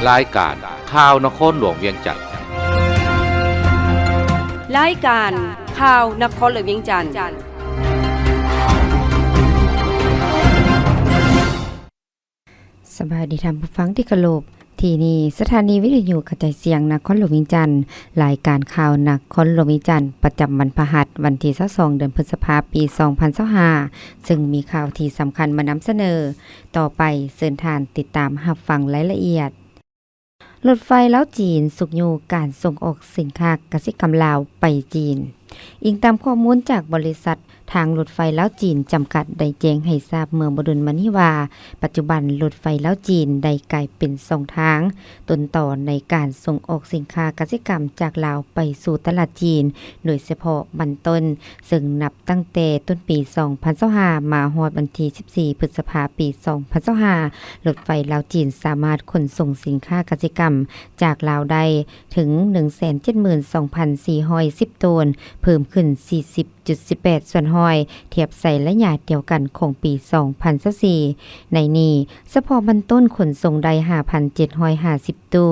ລາຍການຂ່າວນະຄອນຫຼວງວຽງຈັນ. ລາຍການຂ່າວນະຄອນຫຼວງວຽງຈັນ. ສະບາຍດີທ່ານຜູ້ຟັງທີ່ເຄົາລົບ. ທີ່ນີ້ສະຖານີວິທະຍຸກະຈາຍສຽງນະຄອນຫຼວງວຽງຈັນ. ລາຍການຂ່າວນະຄອນຫຼວງວຽງຈັນ ປະຈຳວັນພະຫັດ ວັນທີຊາວສອງ ເດືອນພຶດສະພາ ປີສອງພັນຊາວຫ້າ ເຊິ່ງມີຂ່າວທີ່ສຳຄັນມານຳສະເໜີ. ຕໍ່ໄປເຊີນທ່ານຕິດຕາມຮັບຟັງລາຍລະອຽດ. ລົດໄຟລາວຈີນຊຸກຍູ້ການສົ່ງອອກສິນຄ້າກະສິກຳລາວໄປຈີນ. ອີງຕາມຂໍ້ມູນຈາກບໍລິສັດທາງລົດໄຟລາວຈີນຈຳກັດ ໄດ້ແຈ້ງໃຫ້ຊາບເມື່ອບໍ່ດົນມານີ້ວ່າ ປັດຈຸບັນລົດໄຟລາວຈີນໄດ້ກາຍເປັນຊ່ອງທາງຕົ້ນຕໍໃນການສົ່ງອອກສິນຄ້າກະສິກຳຈາກລາວໄປສູ່ຕະຫຼາດຈີນ, ໂດຍສະເພາະມັນຕົ້ນ, ເຊິ່ງນັບ ຕັ້ງແຕ່ຕົ້ນປີສອງພັນຊາວຫ້າ ມາຮອດວັນທີສິບສີ່ ພຶດສະພາ ປີສອງພັນຊາວຫ້າ ລົດໄຟລາວຈີນສາມາດຂົນສົ່ງສິນຄ້າກະສິກຳຈາກລາວໄດ້ເຖິງ ໜຶ່ງແສນເຈັດໝື່ນສອງພັນສີ່ຮ້ອຍສິບໂຕນ, ເພີ່ມຂຶ້ນ ສີ່ສິບຈຸດສິບແປດສ່ວນຮ້ອຍ ທຽບໃສ່ໄລຍະດຽວກັນຂອງປີສອງພັນຊາວສີ່. ໃນນີ້, ສະເພາະມັນຕົ້ນຂົນສົ່ງໄດ້ ຫ້າພັນເຈັດຮ້ອຍຫ້າສິບຕູ້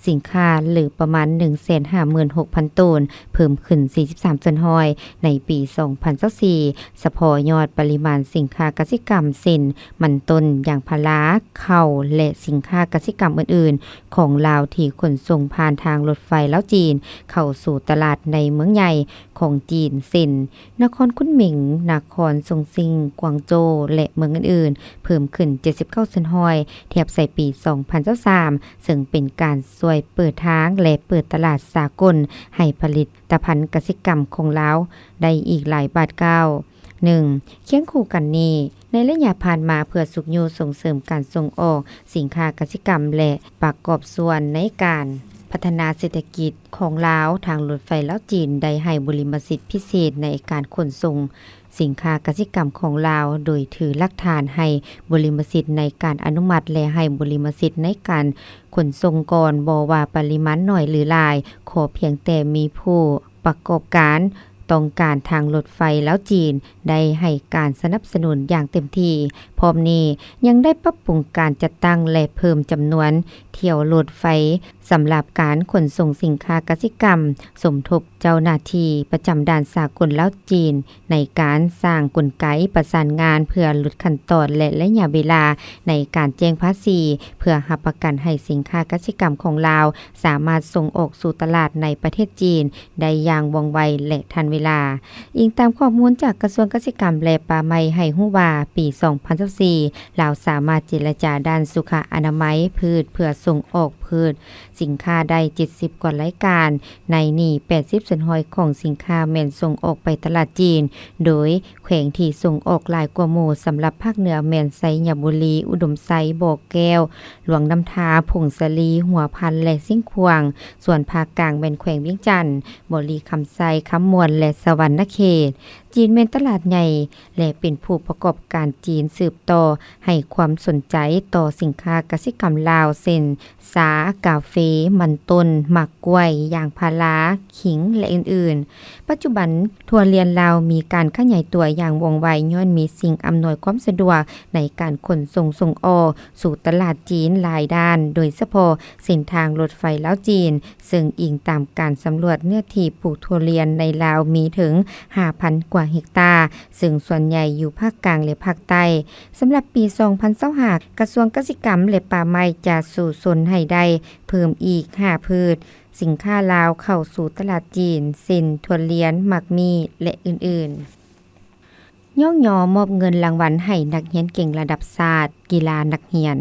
ສິນຄ້າ ຫຼື ປະມານ ໜຶ່ງແສນຫ້າໝື່ນຫົກພັນໂຕນ, ເພີ່ມຂຶ້ນ ສີ່ສິບສາມສ່ວນຮ້ອຍ ໃນປີສອງພັນຊາວສີ່. ສະເພາະຍອດປະລິມານສິນຄ້າກະສິກຳ ເຊັ່ນ ມັນຕົ້ນ, ຢາງພາລາ, ເຂົ້າ ແລະ ສິນຄ້າກະສິກຳອື່ນໆ ຂອງລາວທີ່ຂົນສົ່ງຜ່ານທາງລົດໄຟລາວຈີນ ເຂົ້າສູ່ຕະຫຼາດໃນເມືອງໃຫຍ່ຂອງຈີນ ເຊັ່ນ ນະຄອນຄຸນໝິງ, ນະຄອນຊົງຊິງ, ກວາງໂຈ ແລະ ເມືອງອື່ນໆ ເພີ່ມຂຶ້ນ ເຈັດສິບເກົ້າສ່ວນຮ້ອຍ ທຽບໃສ່ປີສອງພັນຊາວສາມ ເຊິ່ງເປັນການຊ່ວຍເປີດທາງ ແລະ ເປີດຕະຫຼາດສາກົນໃຫ້ຜະລິດຕະພັນກະສິກຳຂອງລາວໄດ້ອີກຫຼາຍບາດກ້າວ. ໜຶ່ງ, ຄຽງຄູ່ກັນນີ້, ໃນໄລຍະຜ່ານມາ ເພື່ອຊຸກຍູ້ສົ່ງເສີມການສົ່ງອອກສິນຄ້າກະສິກຳ ແລະ ປະກອບສ່ວນໃນການພັດທະນາເສດຖະກິດຂອງລາວ, ທາງລົດໄຟລາວຈີນໄດ້ໃຫ້ບຸລິມະສິດພິເສດໃນການຂົນສົ່ງ ສິນຄ້າກະສິກຳຂອງລາວ ໂດຍຖືຫຼັກຖານໃຫ້ບຸລິມະສິດໃນການອະນຸມັດ ແລະ ໃຫ້ບຸລິມະສິດໃນການຂົນສົ່ງກ່ອນ, ບໍ່ວ່າປະລິມານໜ້ອຍ ຫຼື ຫຼາຍ, ຂໍພຽງແຕ່ມີຜູ້ປະກອບການຕ້ອງການ, ທາງລົດໄຟລາວຈີນໄດ້ໃຫ້ການສະໜັບສະໜູນຢ່າງເຕັມທີ່. ພ້ອມນີ້, ຍັງໄດ້ປັບປຸງການຈັດຕັ້ງ ແລະ ເພີ່ມຈຳນວນຖ້ຽວລົດໄຟ ສຳລັບການຂົນສົ່ງສິນຄ້າກະສິກຳ, ສົມທົບເຈົ້າໜ້າທີ່ປະຈຳດ່ານສາກົນລາວຈີນ ໃນການສ້າງກົນໄກປະສານງານ ເພື່ອຫຼຸດຂັ້ນຕອນ ແລະ ໄລຍະເວລາໃນການແຈ້ງພາສີ, ເພື່ອຮັບປະກັນໃຫ້ສິນຄ້າກະສິກຳຂອງລາວ ສາມາດສົ່ງອອກສູ່ຕະຫຼາດໃນປະເທດຈີນໄດ້ຢ່າງວ່ອງໄວ ແລະ ທັນເວລາ. ອີງຕາມຂໍ້ມູນຈາກກະຊວງກະສິກຳ ແລະ ປ່າໄມ້ໃຫ້ຮູ້ວ່າ, ປີສອງພັນຊາວສີ່ ລາວສາມາດເຈລະຈາດ້ານສຸຂະອະນາໄມພືດ ເພື່ອສົ່ງອອກພືດ ສິນຄ້າໄດ້ເຈັດສິບກວ່າລາຍການ. ໃນນີ້ ແປດສິບສ່ວນຮ້ອຍຂອງສິນຄ້າແມ່ນສົ່ງອອກໄປຕະຫຼາດຈີນ, ໂດຍແຂວງທີ່ສົ່ງອອກຫຼາຍກວ່າໝູ່ສຳລັບພາກເໜືອແມ່ນໄຊຍະບູລີ, ອຸດົມໄຊ, ບໍ່ແກ້ວ, ຫຼວງນ້ຳທາ, ຜົ້ງສາລີ, ຫົວພັນ ແລະ ຊຽງຂວາງ, ສ່ວນພາກກາງແມ່ນແຂວງວຽງຈັນ, ບໍລິຄຳໄຊ, ຄຳມ່ວນ ແລະ ສະຫວັນນະເຂດ. ຈີນແມ່ນຕະຫຼາດໃຫຍ່ ແລະ ເປັນຜູ້ປະກອບການຈີນສືບຕໍ່ໃຫ້ຄວາມສົນໃຈຕໍ່ສິນຄ້າກະສິກຳລາວ ເຊັ່ນ ຊາ, ກາເຟ, ມັນຕົ້ນ, ໝາກກ້ວຍ, ຢາງພາລາ, ຂິງ ແລະ ອື່ນໆ. ປັດຈຸບັນ, ຖົ່ວລຽນລາວມີການຂະຫຍາຍຕົວຢ່າງວ່ອງໄວ ຍ້ອນມີສິ່ງອຳນວຍຄວາມສະດວກໃນການຂົນສົ່ງສົ່ງອອກສູ່ຕະຫຼາດຈີນຫຼາຍດ້ານ, ໂດຍສະເພາະເສັ້ນທາງລົດໄຟລາວຈີນ, ເຊິ່ງອີງຕາມການສຳຫຼວດເນື້ອທີ່ປູກຖົ່ວລຽນໃນລາວມີເຖິງຫ້າພັນກວ່າເຮັກຕາ, ເຊິ່ງສ່ວນໃຫຍ່ຢູ່ພາກກາງ ແລະ ພາກໃຕ້. ສຳລັບປີສອງພັນຊາວຫ້າ ກະຊວງກະສິກຳ ແລະ ປ່າໄມ້ຈະສູ້ຊົນໃຫ້ໄດ້ເພີ່ມອີກຫ້າພືດສິນຄ້າລາວເຂົ້າສູ່ຕະຫຼາດຈີນ ເຊັ່ນ ຖົ່ວລຽນ, ໝາກມີ້ ແລະ ອື່ນໆ. ຍ້ອງຍໍມອບເງິນລາງວັນໃຫ້ນັກຮຽນເກັ່ງລະດັບຊາດ, ກິລານັກຮຽນ.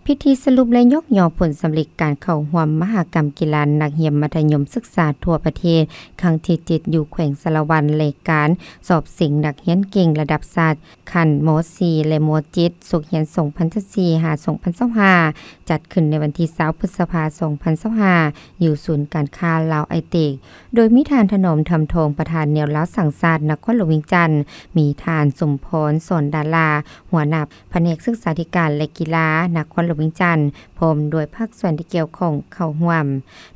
ພິທີສະຫຼຸບ ແລະ ຍ້ອງຍໍຜົນສຳເລັດການເຂົ້າຮ່ວມມະຫະກຳກິລານັກຮຽນມັດທະຍົມສຶກສາທົ່ວປະເທດ ຄັ້ງທີເຈັດ ຢູ່ແຂວງສາລະວັນ ແລະ ການສອບເສັງນັກຮຽນເກັ່ງລະດັບຊາດ ຂັ້ນ ມໍສີ່ ແລະ ມໍເຈັດ ສົກຮຽນສອງພັນຊາວສີ່ ຫາ ສອງພັນຊາວຫ້າ ຈັດຂຶ້ນໃນວັນທີຊາວ ພຶດສະພາ ສອງພັນຊາວຫ້າ ຢູ່ສູນການຄ້າລາວໄອເຕັກ ໂດຍມີທ່ານ ຖະໜອມ ທຳທອງ ປະທານແນວລາວສ້າງຊາດນະຄອນຫຼວງວຽງຈັນ, ມີທ່ານ ສົມພອນ ສອນດາລາ ຫົວໜ້າພະແນກສຶກສາທິການ ແລະ ກິລານະຄອນຫຼວງວຽງຈັນ, ພ້ອມດ້ວຍພາກສ່ວນທີ່ກ່ຽວຂ້ອງເຂົ້າຮ່ວມ.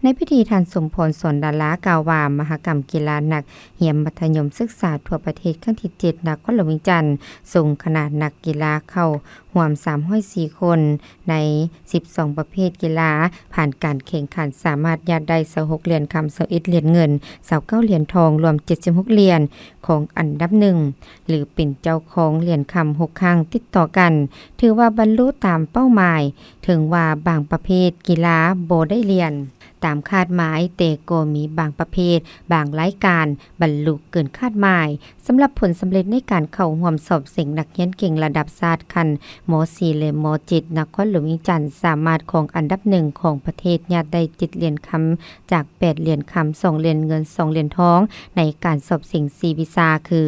ໃນພິທີ ທ່ານ ສົມພອນ ສອນດາລາ ກ່າວວ່າ ມະຫະກຳກິລານັກຮຽນມັດທະຍົມສຶກສາທົ່ວປະເທດຄັ້ງທີເຈັດ ນະຄອນຫຼວງວຽງຈັນ ສົ່ງຄະນະນັກກິລາເຂົ້າຮ່ວມສາມຮ້ອຍສີ່ຄົນ ໃນສິບສອງປະເພດກິລາ ຜ່ານການແຂ່ງຂັນ ສາມາດຍາດໄດ້ຊາວຫົກຫຼຽນຄຳ, ຊາວເອັດຫຼຽນເງິນ, ຊາວເກົ້າຫຼຽນທອງ ລວມເຈັດສິບຫົກຫຼຽນ ຄອງອັນດັບໜຶ່ງ ຫຼື ເປັນເຈົ້າຂອງຫຼຽນຄຳຫົກຄັ້ງຕິດຕໍ່ກັນ, ຖືວ່າບັນລຸຕາມເປົ້າໝາຍ. ເຖິງວ່າບາງປະເພດກິລາບໍ່ໄດ້ຫຼຽນຕາມຄາດໝາຍ, ແຕ່ກໍມີບາງປະເພດ, ບາງລາຍການບັນລຸເກີນຄາດໝາຍ. ສຳລັບຜົນສຳເລັດໃນການເຂົ້າຮ່ວມສອບເສັງນັກຮຽນເກັ່ງລະດັບຊາດຂັ້ນ ມໍສີ່ ແລະ ມໍເຈັດ ນະຄອນຫຼວງວຽງຈັນ ສາມາດຄອງອັນດັບໜຶ່ງຂອງປະເທດ, ຍາດໄດ້ເຈັດຫຼຽນຄຳ ຈາກແປດຫຼຽນຄຳ, ສອງຫຼຽນເງິນ, ສອງຫຼຽນທອງ ໃນການສອບເສັງສີ່ວິຊາ ຄື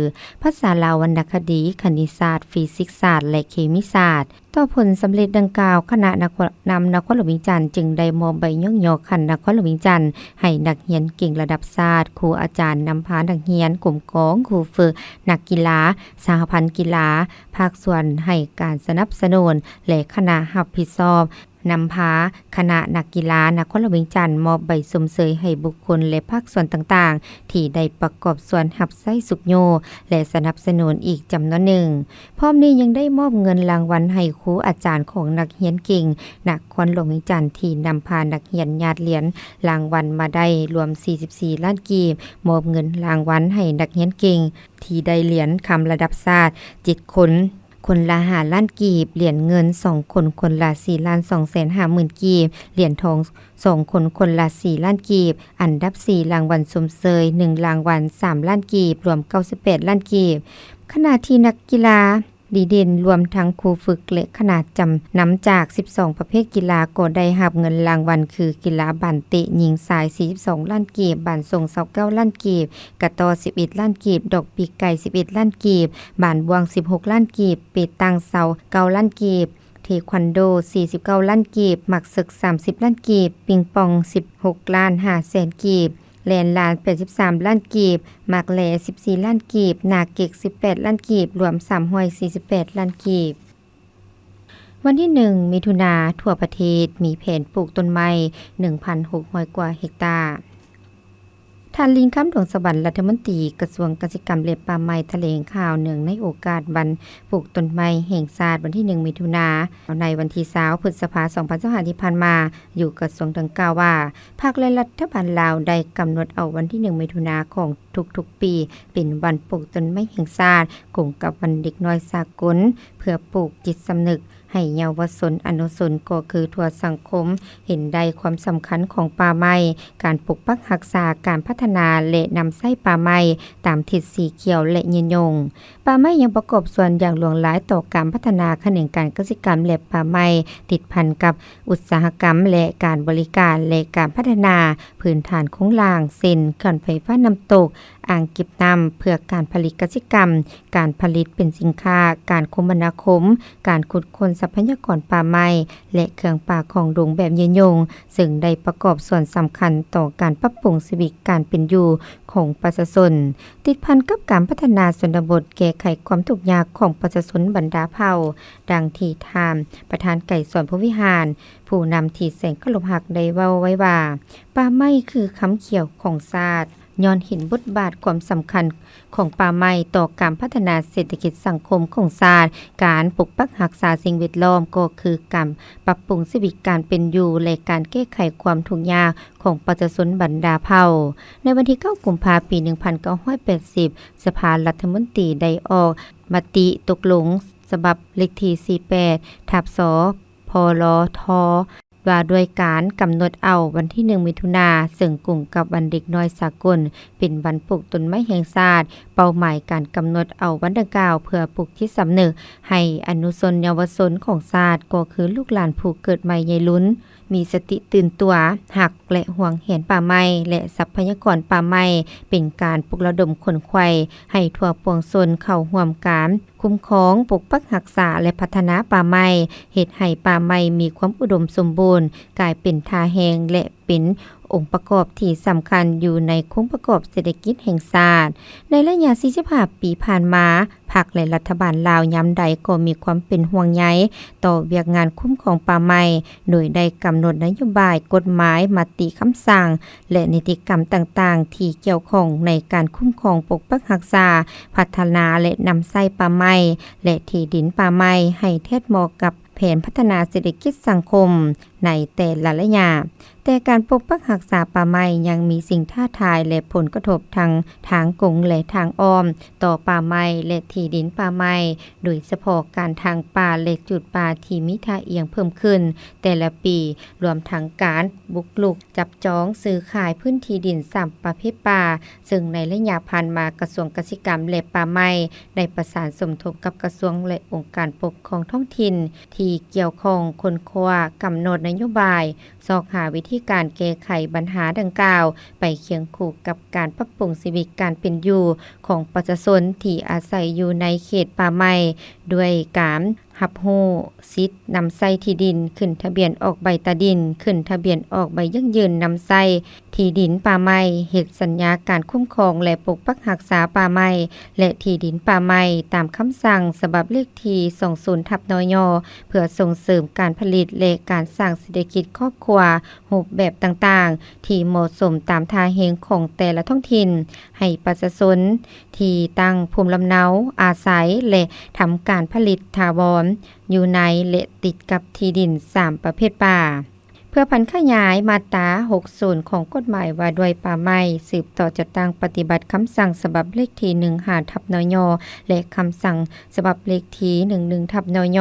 ພາສາລາວ, ວັນນະຄະດີ, ຄະນິດສາດ, ຟີຊິກສາດ ແລະ ເຄມີສາດ. ຕໍ່ຜົນສຳເລັດດັ່ງກ່າວ, ຄະນະນະຄອນ ນຳນະຄອນຫຼວງວຽງຈັນ ຈຶ່ງໄດ້ມອບໃບຍ້ອງຍໍຂັ້ນນະຄອນຫຼວງວຽງຈັນ ໃຫ້ນັກຮຽນເກັ່ງລະດັບຊາດ, ຄູອາຈານນຳພານັກຮຽນ, ກົມກອງ, ຄູຝຶກ, ນັກກິລາ, ສະຫະພັນກິລາ, ພາກສ່ວນໃຫ້ການສະໜັບສະໜູນ ແລະ ຄະນະຮັບຜິດຊອບ ນຳພາຄະນະນັກກິລານະຄອນຫຼວງວຽງຈັນ ມອບໃບຊົມເຊີຍໃຫ້ບຸກຄົນ ແລະ ພາກສ່ວນຕ່າງໆ ທີ່ໄດ້ປະກອບສ່ວນຮັບໃຊ້ຊຸກຍູ້ ແລະ ສະໜັບສະໜູນອີກຈຳນວນໜຶ່ງ. ພ້ອມນີ້ຍັງໄດ້ມອບເງິນລາງວັນໃຫ້ຄູອາຈານຂອງນັກຮຽນເກັ່ງນະຄອນຫຼວງວຽງຈັນ ທີ່ນຳພານັກຮຽນຍາດຫຼຽນລາງວັນມາໄດ້ລວມສີ່ສິບສີ່ລ້ານກີບ, ມອບເງິນລາງວັນໃຫ້ນັກຮຽນເກັ່ງທີ່ໄດ້ຫຼຽນຄຳລະດັບຊາດເຈັດຄົນ ຄົນລະຫ້າລ້ານກີບ, ຫຼຽນເງິນສອງຄົນ ຄົນລະສີ່ລ້ານສອງແສນຫ້າໝື່ນກີບ, ຫຼຽນທອງສອງຄົນ ຄົນລະສີ່ລ້ານກີບ, ອັນດັບສີ່ ລາງວັນຊົມເຊີຍໜຶ່ງລາງວັນສາມລ້ານກີບ, ລວມເກົ້າສິບແປດລ້ານກີບ. ຂະນະທີ່ນັກກິລາດີເດັ່ນ ລວມທັງຄູຝຶກ ແລະ ຄະນະຈຳນຳຈາກສິບສອງປະເພດກິລາ ກໍໄດ້ຮັບເງິນລາງວັນ ຄື ກິລາບານເຕະຍິງຊາຍສີ່ສິບສອງລ້ານກີບ, ບານສົ່ງຊາວເກົ້າລ້ານກີບ, ກະຕໍ້ສິບເອັດລ້ານກີບ, ດອກປີກໄກ່ສິບເອັດລ້ານກີບ, ບານບ້ວງສິບຫົກລ້ານກີບ, ເປຕັງຊາວເກົ້າລ້ານກີບ, ເທຄວັນໂດສີ່ສິບເກົ້າລ້ານກີບ, ໝາກເສິກສາມສິບລ້ານກີບ, ປິງປອງສິບຫົກລ້ານຫ້າແສນກີບ, ແລ່ນລານແປດສິບສາມລ້ານກີບ, ໝາກແລ່ສິບສີ່ລ້ານກີບ, ໜ້າເກັກສິບແປດລ້ານກີບ, ລວມສາມຮ້ອຍສີ່ສິບແປດລ້ານກີບ. ວັນທີໜຶ່ງ ມິຖຸນາ, ທົ່ວປະເທດມີແຜນປູກຕົ້ນໄມ້ໜຶ່ງພັນຫົກຮ້ອຍກວ່າເຮັກຕາ. ທ່ານ ລິງຄຳ ດວງສະຫວັນ ລັດຖະມົນຕີກະຊວງກະສິກຳ ແລະ ປ່າໄມ້ ຖະແຫຼງຂ່າວເນື່ອງໃນໂອກາດວັນປູກຕົ້ນໄມ້ແຫ່ງຊາດ ວັນທີໜຶ່ງ ມິຖຸນາ ໃນວັນທີຊາວ ພຶດສະພາ ສອງພັນຊາວຫ້າ ທີ່ຜ່ານມາ ຢູ່ກະຊວງດັ່ງກ່າວວ່າ ພັກ ແລະ ລັດຖະບານລາວໄດ້ກຳນົດເອົາວັນທີໜຶ່ງ ມິຖຸນາຂອງທຸກໆປີ ເປັນວັນປູກຕົ້ນໄມ້ແຫ່ງຊາດ ກົງກັບວັນເດັກນ້ອຍສາກົນ ເພື່ອປູກຈິດສຳນຶກ ໃຫ້ເຍົາວະຊົນ ອະນຸຊົນ ກໍຄືທົ່ວສັງຄົມ ເຫັນໄດ້ຄວາມສຳຄັນຂອງປ່າໄມ້, ການປົກປັກຮັກສາ, ການພັດທະນາ ແລະ ນຳໃຊ້ປ່າໄມ້ຕາມທິດສີຂຽວ ແລະ ຍືນຍົງ. ປ່າໄມ້ຍັງປະກອບສ່ວນຢ່າງຫຼວງຫຼາຍຕໍ່ການພັດທະນາຂະແໜງການກະສິກຳ ແລະ ປ່າໄມ້, ຕິດພັນກັບອຸດສາຫະກຳ ແລະ ການບໍລິການ ແລະ ການພັດທະນາພື້ນຖານໂຄງລ່າງ ເຊັ່ນ ເຂື່ອນໄຟຟ້ານ້ຳຕົກ, ອ່າງເກັບນ້ຳ ເພື່ອການຜະລິດກະສິກຳ, ການຜະລິດເປັນສິນຄ້າ, ການຄົມມະນາຄົມ, ການຂຸດຄົ້ນຊັບພະຍາກອນປ່າໄມ້ ແລະ ເຄື່ອງປ່າຂອງດົງແບບຍືນຍົງ, ເຊິ່ງໄດ້ປະກອບສ່ວນສຳຄັນຕໍ່ການປັບປຸງຊີວິດການເປັນຢູ່ຂອງປະຊາຊົນ, ຕິດພັນກັບການພັດທະນາຊົນນະບົດ, ແກ້ໄຂຄວາມທຸກຍາກຂອງປະຊາຊົນບັນດາເຜົ່າ, ດັ່ງທີ່ທ່ານປະທານໄກສອນ ພົມວິຫານ, ຜູ້ນຳທີ່ແສນເຄົາລົບຮັກ ໄດ້ເວົ້າໄວ້ວ່າ, ປ່າໄມ້ຄືຄຳຂຽວຂອງຊາດ. ຍ້ອນເຫັນບົດບາດຄວາມສຳຄັນຂອງປ່າໄມ້ຕໍ່ການພັດທະນາເສດຖະກິດສັງຄົມຂອງຊາດ, ການປົກປັກຮັກສາສິ່ງແວດລ້ອມກໍຄືການປັບປຸງຊີວິດການເປັນຢູ່ ແລະ ການແກ້ໄຂຄວາມທຸກຍາກຂອງປະຊາຊົນບັນດາເຜົ່າ. ໃນວັນທີເກົ້າ ກຸມພາ ປີໜຶ່ງພັນເກົ້າຮ້ອຍແປດສິບ ສະພາລັດຖະມົນຕີໄດ້ອອກມະຕິຕົກລົງສະບັບເລກທີສີ່ແປດ ທັບ ສ ພລທ ວ່າດ້ວຍການກຳນົດເອົາວັນທີໜຶ່ງ ມິຖຸນາ ເຊິ່ງກົງກັບວັນເດັກນ້ອຍສາກົນ ເປັນວັນປູກຕົ້ນໄມ້ແຫ່ງຊາດ. ເປົ້າໝາຍການກຳນົດເອົາວັນດັ່ງກ່າວ ເພື່ອປູກຈິດສຳນຶກໃຫ້ອະນຸຊົນເຍົາວະຊົນຂອງຊາດ ກໍຄືລູກຫຼານຜູ້ເກີດໃໝ່ໃຫຍ່ລຸນ ມີສະຕິຕື່ນຕົວ, ຮັກ ແລະ ຫວງແຫນປ່າໄມ້ ແລະ ຊັບພະຍາກອນປ່າໄມ້, ເປັນການປຸກລະດົມຂົນຂວາຍໃຫ້ທົ່ວປວງຊົນເຂົ້າຮ່ວມການ ຄຸ້ມຄອງ, ປົກປັກຮັກສາ ແລະ ພັດທະນາປ່າໄມ້, ເຮັດໃຫ້ປ່າໄມ້ມີຄວາມອຸດົມສົມບູນ, ກາຍເປັນທ່າແຮງ ແລະ ເປັນ ອົງປະກອບທີ່ສຳຄັນຢູ່ໃນໂຄງປະກອບເສດຖະກິດແຫ່ງຊາດ. ໃນໄລຍະສີ່ສິບຫ້າປີຜ່ານມາ, ພັກ ແລະ ລັດຖະບານລາວຍາມໃດກໍມີຄວາມເປັນຫ່ວງໃຍຕໍ່ວຽກງານຄຸ້ມຄອງປ່າໄມ້, ໂດຍໄດ້ກຳນົດນະໂຍບາຍ, ກົດໝາຍ, ມະຕິຄຳສັ່ງ ແລະ ນິຕິກຳຕ່າງໆທີ່ກ່ຽວຂ້ອງໃນການຄຸ້ມຄອງ, ປົກປັກຮັກສາ, ພັດທະນາ ແລະ ນຳໃຊ້ປ່າໄມ້ ແລະ ທີ່ດິນປ່າໄມ້ໃຫ້ແທດເໝາະກັບ ແຜນພັດທະນາເສດຖະກິດສັງຄົມໃນແຕ່ລະໄລຍະ. ແຕ່ການປົກປັກຮັກສາປ່າໄມ້ຍັງມີສິ່ງທ້າທາຍ ແລະ ຜົນກະທົບທັງທາງກົງ ແລະ ທາງອ້ອມຕໍ່ປ່າໄມ້ ແລະ ທີ່ດິນປ່າໄມ້, ໂດຍສະເພາະການຖາງປ່າ ແລະ ຈູດປ່າທີ່ມີທ່າອ່ຽງເພີ່ມຂຶ້ນແຕ່ລະປີ, ລວມທັງການບຸກລຸກ, ຈັບຈອງ, ຊື້ຂາຍພື້ນທີ່ດິນສາມປະເພດປ່າ, ເຊິ່ງໃນໄລຍະຜ່ານມາ ກະຊວງກະສິກຳ ແລະ ປ່າໄມ້ ໄດ້ປະສານສົມທົບກັບກະຊວງ ແລະ ອົງການປົກຄອງທ້ອງຖິ່ນທີ່ກ່ຽວຂ້ອງ ຄົ້ນຄວ້າ, ກຳນົດນະໂຍບາຍ, ຊອກຫາວິທີການແກ້ໄຂບັນຫາດັ່ງກ່າວ ໄປຄຽງຄູ່ກັບການປັບປຸງຊີວິດການເປັນຢູ່ຂອງປະຊາຊົນທີ່ອາໄສຢູ່ໃນເຂດປ່າໄມ້ ດ້ວຍການຮັບຮູ້ສິດນຳໃຊ້ທີ່ດິນ, ຂຶ້ນທະບຽນອອກໃບຕາດິນ, ຂຶ້ນທະບຽນອອກໃບຢັ້ງຢືນນຳໃຊ້ ທີ່ດິນປ່າໄມ້, ເຮັດສັນຍາການຄຸ້ມຄອງ ແລະ ປົກປັກຮັກສາປ່າໄມ້ ແລະ ທີ່ດິນປ່າໄມ້ ຕາມຄຳສັ່ງສະບັບເລກທີສອງສູນທັບ ນຍ ເພື່ອສົ່ງເສີມການຜະລິດ ແລະ ການສ້າງເສດຖະກິດຄອບຄົວຮູບແບບຕ່າງໆ ທີ່ເໝາະສົມຕາມທ່າແຮງຂອງແຕ່ລະທ້ອງຖິ່ນ, ໃຫ້ປະຊາຊົນທີ່ຕັ້ງພູມລຳເນົາອາໄສ ແລະ ທຳການຜະລິດຖາວອນ ຢູ່ໃນ ແລະ ຕິດກັບທີ່ດິນສາມປະເພດປ່າ. ເພື່ອຜັນຂະຫຍາຍມາດຕາຫົກສູນຂອງກົດໝາຍວ່າດ້ວຍປ່າໄມ້, ສືບຕໍ່ຈັດຕັ້ງປະຕິບັດຄຳສັ່ງສະບັບເລກທີໜຶ່ງຫ້າທັບ ນຍ ແລະ ຄຳສັ່ງສະບັບເລກທີໜຶ່ງໜຶ່ງທັບ ນຍ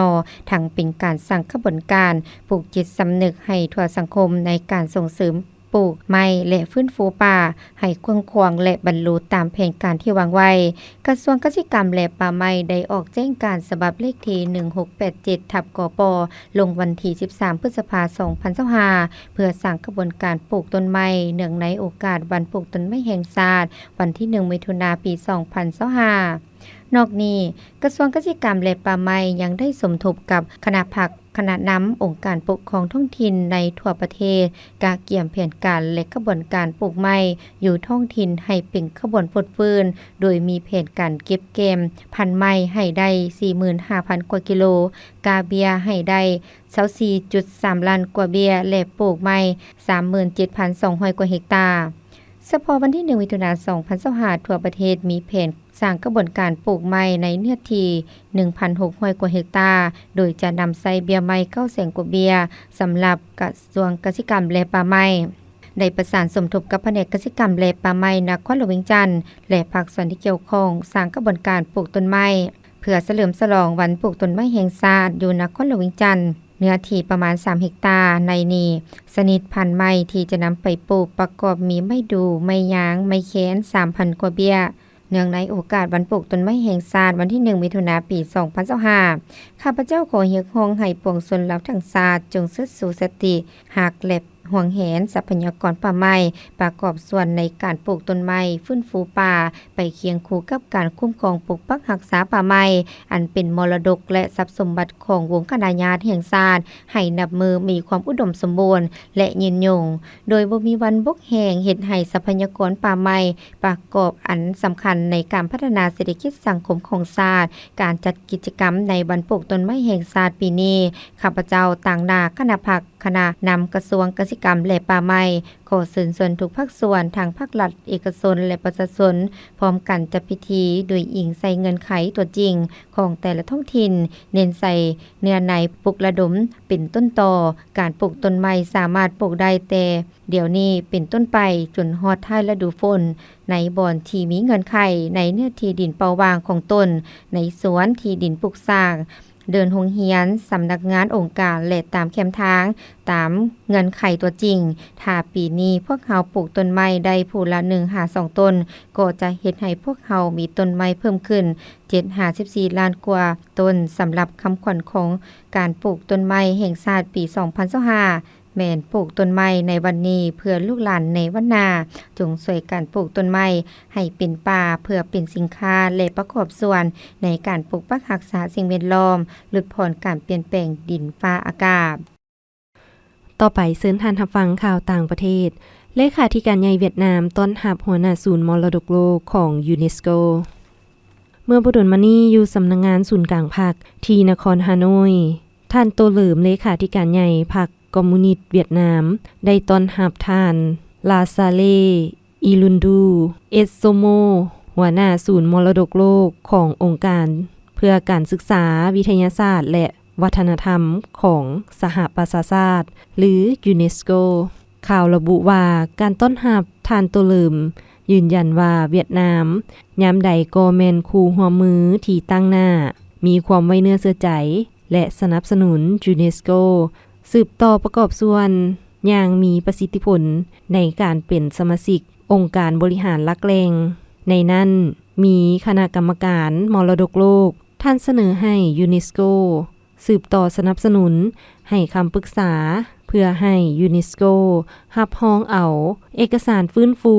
ທັງເປັນການສ້າງຂະບວນການປູກຈິດສຳນຶກໃຫ້ທົ່ວສັງຄົມໃນການສົ່ງເສີມປູກໄມ້ ແລະ ຟື້ນຟູປ່າໃຫ້ກວ້າງຂວາງ ແລະ ບັນລຸຕາມແຜນການທີ່ວາງໄວ້. ກະຊວງກະສິກຳ ແລະ ປ່າໄມ້ ໄດ້ອອກແຈ້ງການສະບັບເລກທີໜຶ່ງຫົກແປດເຈັດທັບ ກປ ລົງວັນທີສິບສາມ ພຶດສະພາ ສອງພັນຊາວຫ້າ ເພື່ອສ້າງຂະບວນການປູກຕົ້ນໄມ້ ເນື່ອງໃນໂອກາດວັນປູກຕົ້ນໄມ້ແຫ່ງຊາດ ວັນທີໜຶ່ງ ມິຖຸນາ ປີສອງພັນຊາວຫ້າ. ນອກນີ້, ກະຊວງກະສິກຳ ແລະ ປ່າໄມ້ ຍັງໄດ້ສົມທົບກັບຄະນະພັກ, ຄະນະນຳອົງການປົກຄອງທ້ອງຖິ່ນໃນທົ່ວປະເທດ ກະກຽມແຜນການ ແລະ ຂະບວນການປູກໄມ້ຢູ່ທ້ອງຖິ່ນໃຫ້ເປັນຂະບວນຟົດຟື້ນ, ໂດຍມີແຜນການເກັບແກມພັນໄມ້ໃຫ້ໄດ້ສີ່ໝື່ນຫ້າພັນກວ່າກິໂລ, ກາເບ້ຍໃຫ້ໄດ້ຊາວສີ່ຈຸດສາມລ້ານກວ່າເບ້ຍ ແລະ ປູກໄມ້ສາມໝື່ນເຈັດພັນສອງຮ້ອຍກວ່າເຮັກຕາ. ສະເພາະວັນທີໜຶ່ງ ມິຖຸນາ ສອງພັນຊາວຫ້າ ທົ່ວປະເທດມີແຜນສ້າງຂະບວນການປູກໄມ້ໃນເນື້ອທີ່ໜຶ່ງພັນຫົກຮ້ອຍກວ່າເຮັກຕາ, ໂດຍຈະນຳໃຊ້ເບ້ຍໄມ້ເກົ້າແສນກວ່າເບ້ຍ. ສຳລັບກະຊວງກະສິກຳ ແລະ ປ່າໄມ້ ໄດ້ປະສານສົມທົບກັບພະແນກກະສິກຳ ແລະ ປ່າໄມ້ນະຄອນຫຼວງວຽງຈັນ ແລະ ພາກສ່ວນທີ່ກ່ຽວຂ້ອງ ສ້າງຂະບວນການປູກຕົ້ນໄມ້ ເພື່ອສະເຫຼີມສະຫຼອງວັນປູກຕົ້ນໄມ້ແຫ່ງຊາດຢູ່ນະຄອນຫຼວງວຽງຈັນ, ເນື້ອທີ່ປະມານສາມເຮັກຕາ. ໃນນີ້, ຊະນິດພັນໄມ້ທີ່ຈະນຳໄປປູກປະກອບມີໄມ້ດູ່, ໄມ້ຍາງ, ໄມ້ແຄນ ສາມພັນກວ່າເບ້ຍ. ເນື່ອງໃນໂອກາດວັນປູກຕົ້ນໄມ້ແຫ່ງຊາດ ວັນທີໜຶ່ງ ມິຖຸນາ ປີສອງພັນຊາວຫ້າ, ຂ້າພະເຈົ້າຂໍຮຽກຮ້ອງໃຫ້ປວງຊົນລາວທັງຊາດ ຈົ່ງເຊີດຊູສະຕິຮັກ ແລະ ຫວງແຫນຊັບພະຍາກອນປ່າໄມ້, ປະກອບສ່ວນໃນການປູກຕົ້ນໄມ້, ຟື້ນຟູປ່າ ໄປຄຽງຄູ່ກັບການຄຸ້ມຄອງປົກປັກຮັກສາປ່າໄມ້ ອັນເປັນມໍລະດົກ ແລະ ຊັບສົມບັດຂອງວົງຄະນະຍາດແຫ່ງຊາດ ໃຫ້ນັບມື້ມີຄວາມອຸດົມສົມບູນ ແລະ ຍືນຍົງ, ໂດຍບໍ່ມີວັນບົກແຫ້ງ, ເຮັດໃຫ້ຊັບພະຍາກອນປ່າໄມ້ປະກອບອັນສຳຄັນໃນການພັດທະນາເສດຖະກິດສັງຄົມຂອງຊາດ. ການຈັດກິດຈະກຳໃນວັນປູກຕົ້ນໄມ້ແຫ່ງຊາດປີນີ້, ຂ້າພະເຈົ້າຕາງໜ້າຄະນະພັກ, ຄະນະນຳກະຊວງກະສິກຳ ແລະ ປ່າໄມ້ ຂໍເຊີນຊວນທຸກພາກສ່ວນ, ທັງພາກລັດ, ເອກະຊົນ ແລະ ປະຊາຊົນ, ພ້ອມກັນຈັດພິທີໂດຍອີງໃສ່ເງື່ອນໄຂຕົວຈິງຂອງແຕ່ລະທ້ອງຖິ່ນ, ເນັ້ນໃສ່ເນື້ອໃນປຸກລະດົມເປັນຕົ້ນຕໍ. ການປູກຕົ້ນໄມ້ສາມາດປູກໄດ້ແຕ່ດຽວນີ້ເປັນຕົ້ນໄປ ຈົນຮອດທ້າຍລະດູຝົນ, ໃນບ່ອນທີ່ມີເງື່ອນໄຂ, ໃນເນື້ອທີ່ດິນເປົ່າວ່າງຂອງຕົນ, ໃນສວນ, ທີ່ດິນປູກສ້າງ, ເດີ່ນໂຮງຮຽນ, ສຳນັກງານອົງການ ແລະ ຕາມແຄມທາງ, ຕາມເງື່ອນໄຂຕົວຈິງ. ຖ້າປີນີ້ພວກເຮົາປູກຕົ້ນໄມ້ໄດ້ຜູ້ລະໜຶ່ງຫາສອງຕົ້ນ, ກໍຈະເຮັດໃຫ້ພວກເຮົາມີຕົ້ນໄມ້ເພີ່ມຂຶ້ນເຈັດຫາສິບສີ່ລ້ານກວ່າຕົ້ນ. ສຳລັບຄຳຂວັນຂອງການປູກຕົ້ນໄມ້ແຫ່ງຊາດປີສອງພັນຊາວຫ້າ ແມ່ນປູກຕົ້ນໄມ້ໃນວັນນີ້ ເພື່ອລູກຫຼານໃນວັນໜ້າ. ຈົ່ງຊ່ວຍກັນປູກຕົ້ນໄມ້ໃຫ້ເປັນປ່າ ເພື່ອເປັນສິນຄ້າ ແລະ ປະກອບສ່ວນໃນການປົກປັກຮັກສາສິ່ງແວດລ້ອມ, ຫຼຸດຜ່ອນການປ່ຽນແປງດິນຟ້າອາກາດ. ຕໍ່ໄປເຊີນທ່ານຮັບຟັງຂ່າວຕ່າງປະເທດ. ເລຂາທິການໃຫຍ່ຫວຽດນາມຕ້ອນຮັບຫົວໜ້າສູນມໍລະດົກໂລກຂອງຢູເນສໂກ. ເມື່ອບໍ່ດົນມານີ້, ຢູ່ສຳນັກງານສູນກາງພັກທີ່ນະຄອນຮາໂນ້ຍ, ທ່ານ ໂຕເຫຼີມ ເລຂາທິການໃຫຍ່ພັກຄອມມູນິດຫວຽດນາມ ໄດ້ຕ້ອນຮັບທ່ານ ລາຊາເລ ອີລຸນດູ ເອສໂຊໂມ ຫົວໜ້າສູນມໍລະດົກໂລກຂອງອົງການເພື່ອການສຶກສາ, ວິທະຍາສາດ ແລະ ວັດທະນະທຳຂອງສະຫະປະຊາຊາດ ຫຼື ຢູເນສໂກ. ຂ່າວລະບຸວ່າ ການຕ້ອນຮັບທ່ານ ໂຕເຫຼີມ ຢືນຢັນວ່າຫວຽດນາມຍາມໃດກໍແມ່ນຄູ່ຮ່ວມມືທີ່ຕັ້ງໜ້າ, ມີຄວາມໄວ້ເນື້ອເຊື່ອໃຈ ແລະ ສະໜັບສະໜູນຢູເນສໂກ ສືບຕໍ່ປະກອບສ່ວນຢ່າງມີປະສິດທິຜົນໃນການເປັນສະມາຊິກອົງການບໍລິຫານຫຼັກແຫຼ່ງ, ໃນນັ້ນມີຄະນະກຳມະການມໍລະດົກໂລກ. ທ່ານສະເໜີໃຫ້ຢູເນສໂກ ສືບຕໍ່ສະໜັບສະໜູນໃຫ້ຄຳປຶກສາ ເພື່ອໃຫ້ຢູເນສໂກຮັບຮອງເອົາເອກະສານຟື້ນຟູ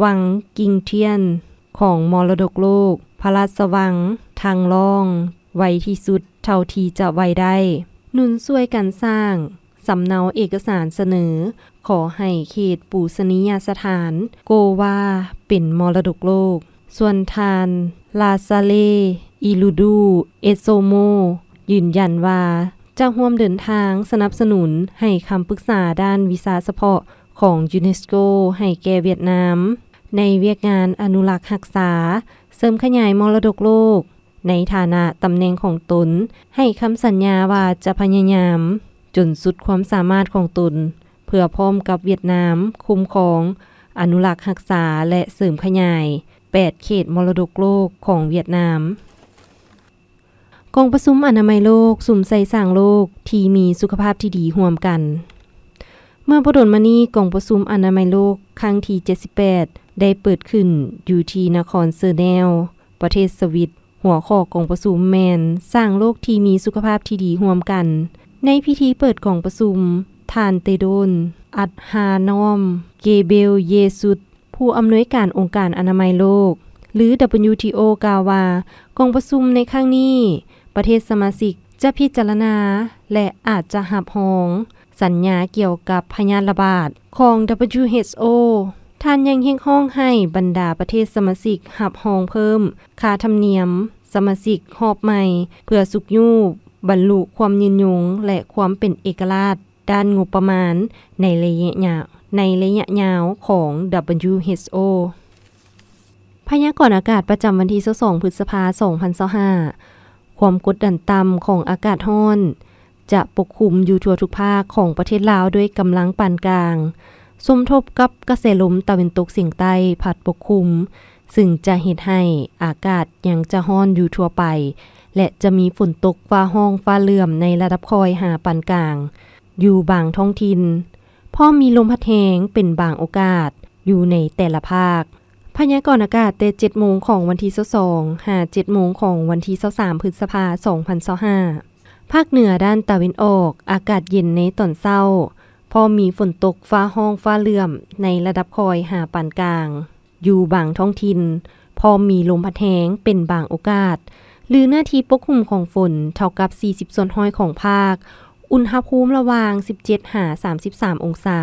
ວັງກິງທຽນຂອງມໍລະດົກໂລກ ພະລາຊະວັງທາງລ່ອງ ໄວທີ່ສຸດເທົ່າທີ່ຈະໄວໄດ້. ໜູນຊ່ວຍກັນສ້າງສຳເນົາເອກະສານສະເໜີຂໍໃຫ້ເຂດປູຊະນີຍະສະຖານໂກວາເປັນມໍລະດົກໂລກ. ສ່ວນທ່ານ ລາຊາເລ ອີລູດູ ເອໂຊໂມ ຢືນຢັນວ່າຈະຮ່ວມເດີນທາງສະໜັບສະໜູນໃຫ້ຄຳປຶກສາດ້ານວິຊາສະເພາະຂອງຢູເນສໂກໃຫ້ແກ່ຫວຽດນາມ ໃນວຽກງານອະນຸລັກຮັກສາ, ເສີມຂະຫຍາຍມໍລະດົກໂລກ. ໃນຖານະຕຳແໜ່ງຂອງຕົນ, ໃຫ້ຄຳສັນຍາວ່າຈະພະຍາຍາມຈົນສຸດຄວາມສາມາດຂອງຕົນ ເພື່ອພ້ອມກັບຫວຽດນາມຄຸ້ມຄອງ, ອະນຸລັກຮັກສາ ແລະ ເສີມຂະຫຍາຍແປດເຂດມໍລະດົກໂລກຂອງຫວຽດນາມ. ກອງປະຊຸມອະນາໄມໂລກ ສຸມໃສ່ສ້າງໂລກທີ່ມີສຸຂະພາບທີ່ດີຮ່ວມກັນ. ເມື່ອບໍ່ດົນມານີ້, ກອງປະຊຸມອະນາໄມໂລກຄັ້ງທີເຈັດສິບແປດ ໄດ້ເປີດຂຶ້ນຢູ່ທີ່ນະຄອນເຊີແນວ ປະເທດສະວິດ. ຫົວຂໍ້ກອງປະຊຸມແມ່ນ ສ້າງໂລກທີ່ມີສຸຂະພາບທີ່ດີຮ່ວມກັນ. ໃນພິທີເປີດກອງປະຊຸມ, ທ່ານ ເຕໂດນ ອັດຮານອມ ເກເບລເຢຊຸດ ຜູ້ອຳນວຍການອົງການອະນາໄມໂລກ ຫຼື WTO ກ່າວວ່າ ກອງປະຊຸມໃນຄັ້ງນີ້ ປະເທດສະມາຊິກຈະພິຈາລະນາ ແລະ ອາດຈະຮັບຮອງສັນຍາກ່ຽວກັບພະຍາດລະບາດຂອງ WHO. ທ່ານຍັງຮຽກຮ້ອງໃຫ້ບັນດາປະເທດສະມາຊິກຮັບຮອງເພີ່ມຄ່າທຳນຽມສະມາຊິກຮອບໃໝ່ ເພື່ອຊຸກຍູ້ບັນລຸຄວາມຍືນຍົງ ແລະ ຄວາມເປັນເອກະລາດ ດ້ານງົບປະມານໃນໄລຍະຍາວ, ໃນໄລຍະຍາວຂອງ WHO. ພະຍາກອນອາກາດປະຈຳວັນທີຊາວສອງ ພຶດສະພາ ສອງພັນຊາວຫ້າ. ຄວາມກົດດັນຕ່ຳຂອງອາກາດຮ້ອນຈະປົກຄຸມຢູ່ທົ່ວທຸກພາກຂອງປະເທດລາວດ້ວຍກຳລັງປານກາງ, ສົມທົບກັບກະແສລົມຕາເວັນຕົກສຽງໃຕ້ພັດປົກຄຸມ, ຊຶ່ງຈະເຮັດໃຫ້ອາກາດຍັງຈະຮ້ອນຢູ່ທົ່ວໄປ ແລະ ຈະມີຝົນຕົກຟ້າຮ້ອງຟ້າເຫຼື້ອມໃນລະດັບຄ່ອຍຫາປານກາງ ຢູ່ບາງທ້ອງຖິ່ນ, ພ້ອມມີລົມພັດແຮງເປັນບາງໂອກາດຢູ່ໃນແຕ່ລະພາກ. ພະຍາກອນອາກາດແຕ່ເຈັດໂມງຂອງວັນທີຊາວສອງ ຫາ ເຈັດໂມງຂອງວັນທີຊາວສາມ ພຶດສະພາ ສອງພັນຊາວຫ້າ. ພາກເໜືອດ້ານຕາເວັນອອກ ອາກາດເຢັນໃນຕອນເຊົ້າ, ພ້ອມມີຝົນຕົກຟ້າຮ້ອງຟ້າເຫຼື້ອມໃນລະດັບຄ່ອຍຫາປານກາງ. ຢູ່ບາງທ້ອງຖິ່ນ ພ້ອມມີລົມພັດແຮງເປັນບາງໂອກາດ ຫຼື ເນື້ອທີ່ປົກຄຸມຂອງຝົນເທົ່າກັບສີ່ສິບສ່ວນຮ້ອຍຂອງພາກ, ອຸນຫະພູມລະຫວ່າງສິບເຈັດຫາສາມສິບສາມອົງສາ.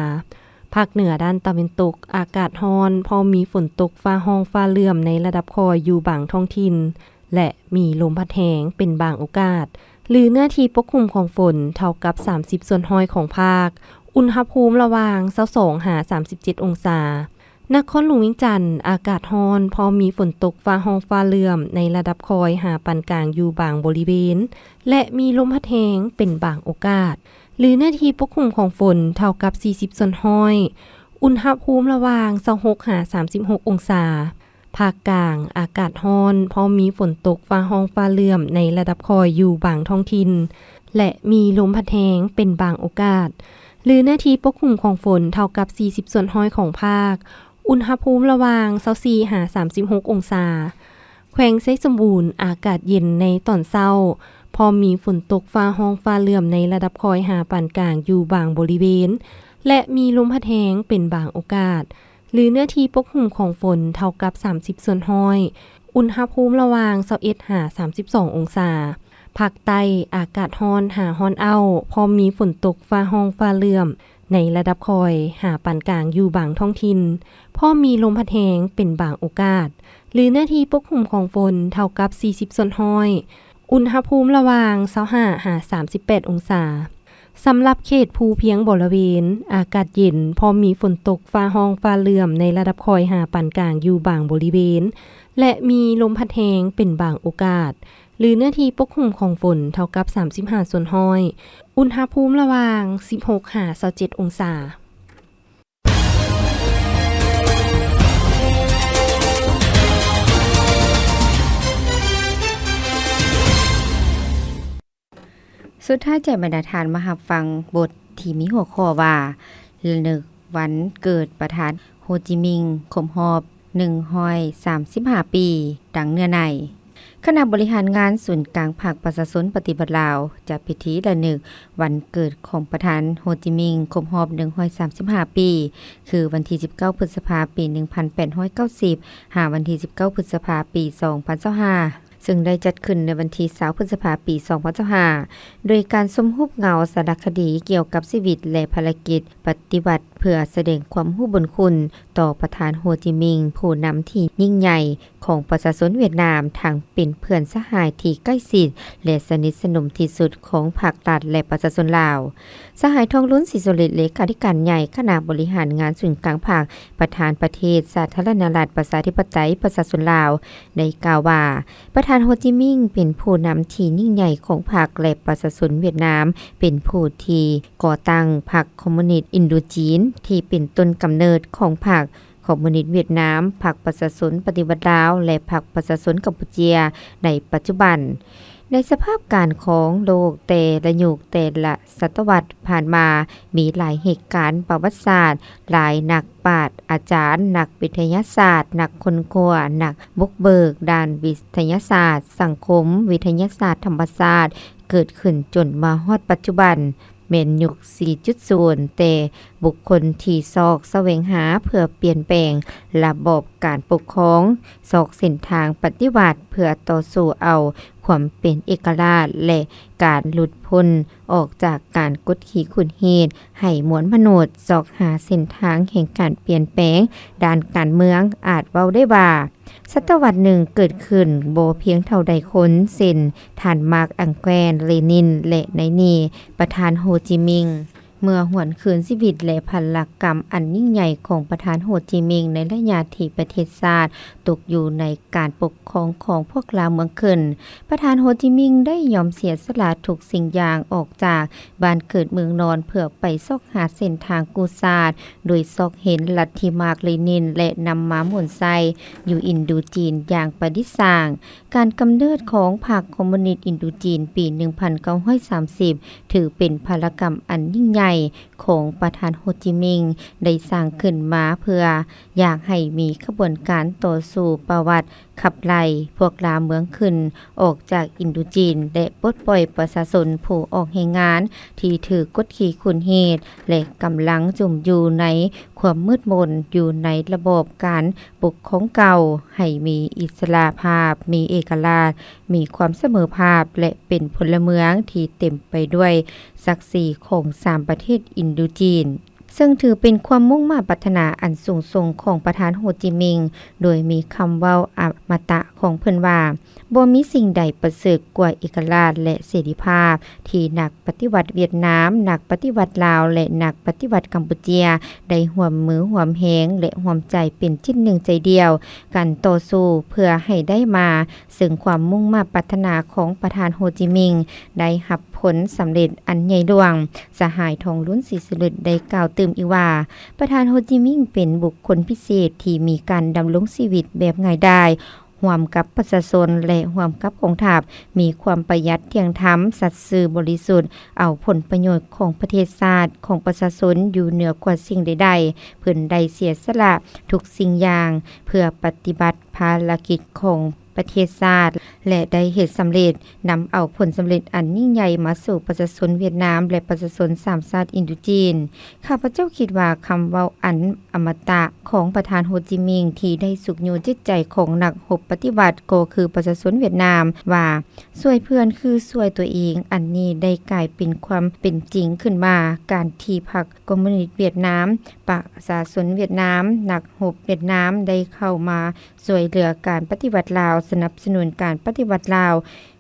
ພາກເໜືອດ້ານຕາເວັນຕົກ ອາກາດຮ້ອນ ພ້ອມມີຝົນຕົກຟ້າຮ້ອງຟ້າເຫຼື້ອມໃນລະດັບຄ່ອຍຢູ່ບາງທ້ອງຖິ່ນ ແລະ ມີລົມພັດແຮງເປັນບາງໂອກາດ ຫຼື ເນື້ອທີ່ປົກຄຸມຂອງຝົນເທົ່າກັບສາມສິບສ່ວນຮ້ອຍຂອງພາກ, ອຸນຫະພູມລະຫວ່າງຊາວສອງຫາສາມສິບເຈັດອົງສາ. ນະຄອນຫຼວງວຽງຈັນ ອາກາດຮ້ອນ ພ້ອມມີຝົນຕົກຟ້າຮ້ອງຟ້າເຫຼື້ອມໃນລະດັບຄ່ອຍຫາປານກາງຢູ່ບາງບໍລິເວນ ແລະ ມີລົມພັດແຮງເປັນບາງໂອກາດ ຫຼື ເນື້ອທີ່ປົກຄຸມຂອງຝົນເທົ່າກັບສີ່ສິບສ່ວນຮ້ອຍ, ອຸນຫະພູມລະຫວ່າງຊາວຫົກຫາສາມສິບຫົກອົງສາ. ພາກກາງ ອາກາດຮ້ອນ ພ້ອມມີຝົນຕົກຟ້າຮ້ອງຟ້າເຫຼື້ອມໃນລະດັບຄ່ອຍຢູ່ບາງທ້ອງຖິ່ນ ແລະ ມີລົມພັດແຮງເປັນບາງໂອກາດ ຫຼື ເນື້ອທີ່ປົກຄຸມຂອງຝົນເທົ່າກັບສີ່ສິບສ່ວນຮ້ອຍຂອງພາກ, ອຸນຫະພູມລະຫວ່າງຊາວສີ່ຫາສາມສິບຫົກອົງສາ. ແຂວງໄຊສົມບູນ ອາກາດເຢັນໃນຕອນເຊົ້າ, ພ້ອມມີຝົນຕົກຟ້າຮ້ອງຟ້າເຫຼື້ອມໃນລະດັບຄ່ອຍຫາປານກາງຢູ່ບາງບໍລິເວນ ແລະ ມີລົມພັດແຮງເປັນບາງໂອກາດ ຫຼື ເນື້ອທີ່ປົກຫຸ້ມຂອງຝົນເທົ່າກັບສາມສິບສ່ວນຮ້ອຍ, ອຸນຫະພູມລະຫວ່າງຊາວເອັດຫາສາມສິບສອງອົງສາ. ພາກໃຕ້ ອາກາດຮ້ອນຫາຮ້ອນອ້າວ, ພ້ອມມີຝົນຕົກຟ້າຮ້ອງຟ້າເຫຼື້ອມ ໃນລະດັບຄ່ອຍຫາປານກາງຢູ່ບາງທ້ອງຖິ່ນ, ພ້ອມມີລົມພັດແຮງເປັນບາງໂອກາດ, ຫຼືເນື້ອທີ່ປົກຫຸ້ມຂອງຝົນເທົ່າກັບສີ່ສິບສ່ວນຮ້ອຍ, ອຸນຫະພູມລະຫວ່າງຊາວຫ້າຫາສາມສິບແປດອົງສາ. ສຳລັບເຂດພູພຽງບໍລະເວນ, ອາກາດເຢັນ, ພ້ອມມີຝົນຕົກຟ້າຮ້ອງຟ້າເຫຼື້ອມໃນລະດັບຄ່ອຍຫາປານກາງຢູ່ບາງບໍລິເວນ ແລະ ມີລົມພັດແຮງເປັນບາງໂອກາດ, ຫຼືເນື້ອທີ່ປົກຫຸ້ມຂອງຝົນເທົ່າກັບສາມສິບຫ້າສ່ວນຮ້ອຍ, ອຸນຫະພູມລະຫວ່າງສິບຫົກຫາຊາວເຈັດອົງສາ. ສຸດທ້າຍໃຈບັນດາທ່ານມາຮັບຟັງບົດທີ່ມີຫົວຂໍ້ວ່າ ລະນຶກວັນເກີດປະທານໂຮຈິມິງ ຄົບຮອບໜຶ່ງຮ້ອຍສາມສິບຫ້າປີ ດັ່ງເນື້ອໃນ. ຄະນະບໍລິຫານງານສູນກາງພັກປະຊາຊົນປະຕິວັດລາວ ຈັດພິທີລະນຶກວັນເກີດຂອງປະທານໂຮຈິມິງ ຄົບຮອບໜຶ່ງຮ້ອຍສາມສິບຫ້າປີ ຄືວັນທີສິບເກົ້າ ພຶດສະພາ ປີໜຶ່ງພັນແປດຮ້ອຍເກົ້າສິບ ຫາວັນທີສິບເກົ້າ ພຶດສະພາ ປີສອງພັນຊາວຫ້າ ເຊິ່ງໄດ້ຈັດຂຶ້ນໃນວັນທີຊາວ ພຶດສະພາ ປີສອງພັນຊາວຫ້າ ໂດຍການຊົມຮູບເງົາສາລະຄະດີກ່ຽວກັບຊີວິດ ແລະ ພາລະກິດປະຕິວັດ ເພື່ອສະແດງຄວາມຮູ້ບຸນຄຸນຕໍ່ປະທານໂຮຈິມິງ ຜູ້ນຳທີ່ຍິ່ງໃຫຍ່ຂອງປະຊາຊົນຫວຽດນາມ, ທັງເປັນເພື່ອນສະຫາຍທີ່ໃກ້ຊິດ ແລະ ສະໜິດສະໜົມທີ່ສຸດຂອງພັກລັດ ແລະ ປະຊາຊົນລາວ. ສະຫາຍ ທອງລຸນ ສີສຸລິດ ເລຂາທິການໃຫຍ່ຄະນະບໍລິຫານງານສູນກາງພັກ ປະທານປະເທດສາທາລະນະລັດ ປະຊາທິປະໄຕ ປະຊາຊົນລາວ ໄດ້ກ່າວວ່າ ປະທານໂຮຈິມິງ ເປັນຜູ້ນຳທີ່ຍິ່ງໃຫຍ່ຂອງພັກ ແລະ ປະຊາຊົນຫວຽດນາມ, ເປັນຜູ້ທີ່ກໍ່ຕັ້ງພັກຄອມມູນິດອິນໂດຈີນ ທີ່ເປັນຕົ້ນກຳເນີດຂອງພັກຄອມມູນິດຫວຽດນາມ, ພັກປະຊາຊົນປະຕິວັດລາວ ແລະ ພັກປະຊາຊົນກຳປູເຈຍໃນປັດຈຸບັນ. ໃນສະພາບການຂອງໂລກແຕ່ລະຍຸກແຕ່ລະສະຕະວັດຜ່ານມາ, ມີຫຼາຍເຫດການປະຫວັດສາດ, ຫຼາຍນັກປາດ, ອາຈານ, ນັກວິທະຍາສາດ, ນັກຄົ້ນຄວ້າ, ນັກບຸກເບີກດ້ານວິທະຍາສາດ, ສັງຄົມ, ວິທະຍາສາດ, ທຳມະຊາດ ເກີດຂຶ້ນຈົນມາຮອດປັດຈຸບັນ ແມ່ນຍຸກສີ່ຈຸດສູນ ແຕ່ບຸກຄົນທີ່ຊອກສະແຫວງຫາເພື່ອປ່ຽນແປງລະບອບການປົກຄອງ, ຊອກເສັ້ນທາງປະຕິວັດເພື່ອຕໍ່ສູ້ເອົາຄວາມເປັນເອກະລາດ ແລະ ການຫຼຸດພົ້ນອອກຈາກການກົດຂີ່ຂູດຮີດ ໃຫ້ມວນມະນຸດຊອກຫາເສັ້ນທາງແຫ່ງການປ່ຽນແປງດ້ານການເມືອງ, ອາດເວົ້າໄດ້ວ່າ ສະຕະວັດໜຶ່ງເກີດຂຶ້ນບໍ່ພຽງເທົ່າໃດຄົນ ເຊັ່ນ ທ່ານ ມາກ ອັງແກນ ເລນິນ ແລະ ໃນນີ້ ປະທານ ໂຮຈິມິງ ເມື່ອຫວນຄືນຊີວິດ ແລະ ພາລະກຳອັນຍິ່ງໃຫຍ່ຂອງປະທານ ໂຮຈິມິງ ໃນໄລຍະທີ່ປະເທດຊາດຕົກຢູ່ໃນການປົກຄອງຂອງພວກລາວເມືອງຂຶ້ນ. ປະທານ ໂຮຈິມິງ ໄດ້ຍອມເສຍສະຫຼະທຸກສິ່ງຢ່າງອອກຈາກ ບ້ານເກີດເມືອງນອນ ເພື່ອໄປຊອກຫາເສັ້ນທາງກູ້ຊາດ ໂດຍຊອກເຫັນລັດທິມາກເລນິນ ແລະ ນຳມາໝູນໃສ່ຢູ່ອິນໂດຈີນຢ່າງປະດິດສ້າງ. ການກຳເນີດຂອງພັກຄອມມູນິດອິນໂດຈີນປີໜຶ່ງພັນເກົ້າຮ້ອຍສາມສິບ ຖືເປັນພາລະກຳອັນຍິ່ງໃຫຍ່ຂອງປະທານໂຮຈິມິງ ໄດ້ສ້າງຂຶ້ນມາເພື່ອຢາກໃຫ້ມີຂະບວນການຕໍ່ສູ້ປະຫວັດ ຂັບໄລ່ພວກລາວເມືອງຂຶ້ນອອກຈາກອິນໂດຈີນ ແລະ ປົດປ່ອຍປະຊາຊົນຜູ້ອອກແຮງງານທີ່ຖືກກົດຂີ່ຂູດຮີດ ແລະ ກຳລັງຈົມຢູ່ໃນຄວາມມືດມົນ ຢູ່ໃນລະບອບການປົກຄອງເກົ່າ ໃຫ້ມີອິດສະຫຼະພາບ, ມີເອກະລາດ, ມີຄວາມສະເໝີພາບ ແລະ ເປັນພົນລະເມືອງທີ່ເຕັມໄປດ້ວຍສັກສີຂອງສາມປະເທດອິນໂດຈີນ. ເຊິ່ງຖືເປັນຄວາມມຸ່ງມາດປາດຖະໜາອັນສູງສົ່ງຂອງປະທານໂຮຈິມິງ ໂດຍມີຄຳເວົ້າອະມະຕະຂອງເພິ່ນວ່າ, ບໍ່ມີສິ່ງໃດປະເສີດກວ່າເອກະລາດ ແລະ ເສລີພາບ ທີ່ນັກປະຕິວັດຫວຽດນາມ, ນັກປະຕິວັດລາວ ແລະ ນັກປະຕິວັດກຳປູເຈຍ ໄດ້ຮ່ວມມືຮ່ວມແຮງ ແລະ ຮ່ວມໃຈເປັນຈິດໜຶ່ງໃຈດຽວກັນຕໍ່ສູ້ເພື່ອໃຫ້ໄດ້ມາ ເຊິ່ງຄວາມມຸ່ງມາດປາດຖະໜາຂອງປະທານໂຮຈິມິງ ໄດ້ຮັບ ຜົນສຳເລັດອັນໃຫຍ່ຫຼວງ. ສະຫາຍ ທອງລຸນ ສີສຸລິດ ໄດ້ກ່າວຕື່ມອີກວ່າ, ປະທານໂຮຈິມິງເປັນບຸກຄົນພິເສດທີ່ມີການດຳລົງຊີວິດແບບງ່າຍດາຍ, ຮ່ວມກັບປະຊາຊົນ ແລະ ຮ່ວມກັບກອງທັບ, ມີຄວາມປະຢັດ, ທ່ຽງທຳ, ສັດຊື່, ບໍລິສຸດ, ເອົາຜົນປະໂຫຍດຂອງປະເທດຊາດ, ຂອງປະຊາຊົນຢູ່ເໜືອກວ່າສິ່ງໃດໆ. ເພິ່ນໄດ້ເສຍສະຫຼະທຸກສິ່ງຢ່າງເພື່ອປະຕິບັດ ພາລະກິດຂອງປະເທດຊາດ ແລະ ໄດ້ເຮັດສຳເລັດ, ນຳເອົາຜົນສຳເລັດອັນຍິ່ງໃຫຍ່ມາສູ່ປະຊາຊົນຫວຽດນາມ ແລະ ປະຊາຊົນສາມຊາດອິນໂດຈີນ. ຂ້າພະເຈົ້າຄິດວ່າຄຳເວົ້າອັນອະມະຕະຂອງປະທານໂຮຈິມິງ ທີ່ໄດ້ຊຸກຍູ້ຈິດໃຈຂອງນັກຮົບປະຕິວັດ ກໍຄືປະຊາຊົນຫວຽດນາມວ່າ ຊ່ວຍເພື່ອນຄືຊ່ວຍຕົວເອງ, ອັນນີ້ໄດ້ກາຍເປັນຄວາມເປັນຈິງຂຶ້ນມາ. ການທີ່ພັກຄອມມູນິດຫວຽດນາມ, ປະຊາຊົນຫວຽດນາມ, ນັກຮົບຫວຽດນາມໄດ້ເຂົ້າມາ ຊ່ວຍເຫຼືອການປະຕິວັດລາວ, ສະໜັບສະໜູນການປະຕິວັດລາວ,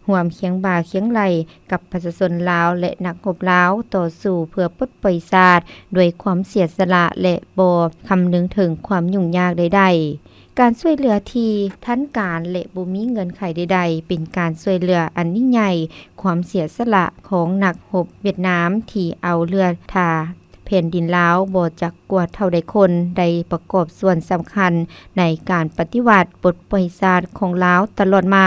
ຮ່ວມຄຽງບ່າຄຽງໄຫຼ່ກັບປະຊາຊົນລາວ ແລະ ນັກຮົບລາວ ຕໍ່ສູ້ເພື່ອປົດປ່ອຍຊາດດ້ວຍຄວາມເສຍສະຫຼະ ແລະ ບໍ່ຄຳນຶງເຖິງຄວາມຫຍຸ້ງຍາກໃດໆ. ການຊ່ວຍເຫຼືອທີ່ທັນການ ແລະ ບໍ່ມີເງື່ອນໄຂໃດໆ ເປັນການຊ່ວຍເຫຼືອອັນຍິ່ງໃຫຍ່, ຄວາມເສຍສະຫຼະຂອງນັກຮົບຫວຽດນາມທີ່ເອົາເລືອດທາ ແຜ່ນດິນລາວບໍ່ຈັກກວ່າເທົ່າໃດຄົນ ໄດ້ປະກອບສ່ວນສຳຄັນໃນການປະຕິວັດປົດປ່ອຍຊາດຂອງລາວຕະຫຼອດມາ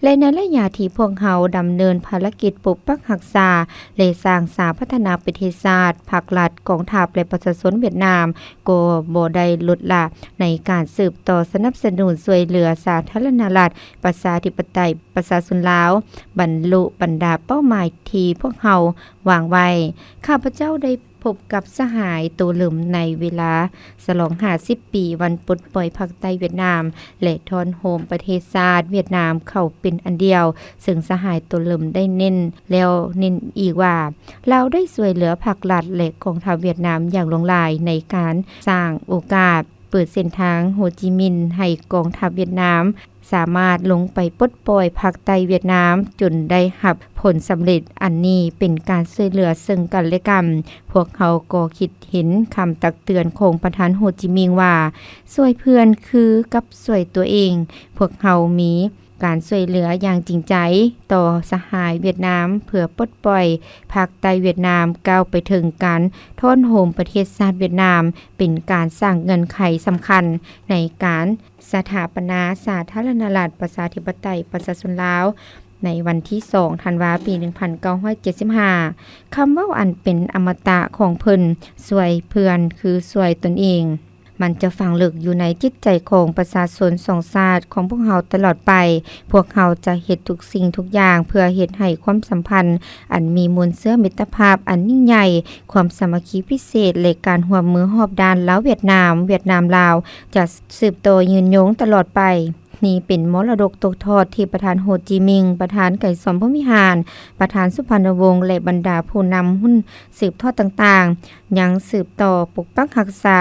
ແລະ ໃນໄລຍະທີ່ພວກເຮົາດຳເນີນພາລະກິດປົກປັກຮັກສາ ແລະ ສ້າງສາພັດທະນາປະເທດຊາດ, ພັກລັດ, ກອງທັບ ແລະ ປະຊາຊົນຫວຽດນາມ ກໍບໍ່ໄດ້ລົດລະໃນການສືບຕໍ່ສະໜັບສະໜູນຊ່ວຍເຫຼືອສາທາລະນະລັດ ປະຊາທິປະໄຕ ປະຊາຊົນລາວ ບັນລຸບັນດາເປົ້າໝາຍທີ່ພວກເຮົາວາງໄວ້. ຂ້າພະເຈົ້າໄດ້ ພົບກັບສະຫາຍໂຕເຫຼີມໃນເວລາສະຫຼອງຫ້າສິບປີວັນປົດປ່ອຍພາກໃຕ້ຫວຽດນາມ ແລະ ທ້ອນໂຮມປະເທດຊາດຫວຽດນາມເຂົ້າເປັນອັນດຽວ, ເຊິ່ງສະຫາຍໂຕເຫຼີມໄດ້ເນັ້ນແລ້ວເນັ້ນອີກວ່າ ລາວໄດ້ຊ່ວຍເຫຼືອພັກລັດ ແລະ ກອງທັບຫວຽດນາມຢ່າງຫຼວງຫຼາຍໃນການສ້າງໂອກາດ, ເປີດເສັ້ນທາງໂຮຈິມິນໃຫ້ກອງທັບຫວຽດນາມ ສາມາດລົງໄປປົດປ່ອຍພາກໃຕ້ຫວຽດນາມຈົນໄດ້ຮັບຜົນສຳເລັດ. ອັນນີ້ເປັນການຊ່ວຍເຫຼືອເຊິ່ງກັນແລະກັນ. ພວກເຮົາກໍຄິດເຫັນຄຳຕັກເຕືອນຂອງປະທານໂຮຈິມິງວ່າ ຊ່ວຍເພື່ອນຄືກັບຊ່ວຍຕົວເອງ. ພວກເຮົາມີການຊ່ວຍເຫຼືອຢ່າງຈິງໃຈຕໍ່ສະຫາຍຫວຽດນາມ ເພື່ອປົດປ່ອຍພາກໃຕ້ຫວຽດນາມ ກ້າວໄປເຖິງການທ້ອນໂຮມປະເທດຊາດຫວຽດນາມ ເປັນການສ້າງເງື່ອນໄຂສຳຄັນໃນການ ສະຖາປະນາສາທາລະນະລັດ ປະຊາທິປະໄຕ ປະຊາຊົນລາວ ໃນວັນທີສອງ ທັນວາ ປີໜຶ່ງພັນເກົ້າຮ້ອຍເຈັດສິບຫ້າ. ຄຳເວົ້າອັນເປັນອະມະຕະຂອງເພິ່ນ, ຊ່ວຍເພື່ອນຄືຊ່ວຍຕົນເອງ, ມັນຈະຝັງເລິກຢູ່ໃນຈິດໃຈຂອງປະຊາຊົນສອງຊາດຂອງພວກເຮົາຕະຫຼອດໄປ. ພວກເຮົາຈະເຮັດທຸກສິ່ງທຸກຢ່າງເພື່ອເຮັດໃຫ້ຄວາມສຳພັນອັນມີມູນເຊື້ອມິດຕະພາບອັນຍິ່ງໃຫຍ່, ຄວາມສາມັກຄີພິເສດ ແລະ ການຮ່ວມມືຮອບດ້ານລາວ-ຫວຽດນາມ, ຫວຽດນາມ-ລາວ ຈະ ສືບຕໍ່ຍືນຍົງຕະຫຼອດໄປ. ນີ້ເປັນມໍລະດົກຕົກທອດທີ່ປະທານໂຮຈິມິງ, ປະທານໄກສອນພົມວິຫານ, ປະທານສຸພັນນະວົງ ແລະ ບັນດາຜູ້ນຳຮຸ່ນສືບທອດຕ່າງໆ ຍັງສືບຕໍ່ປົກປັກຮັກສາ,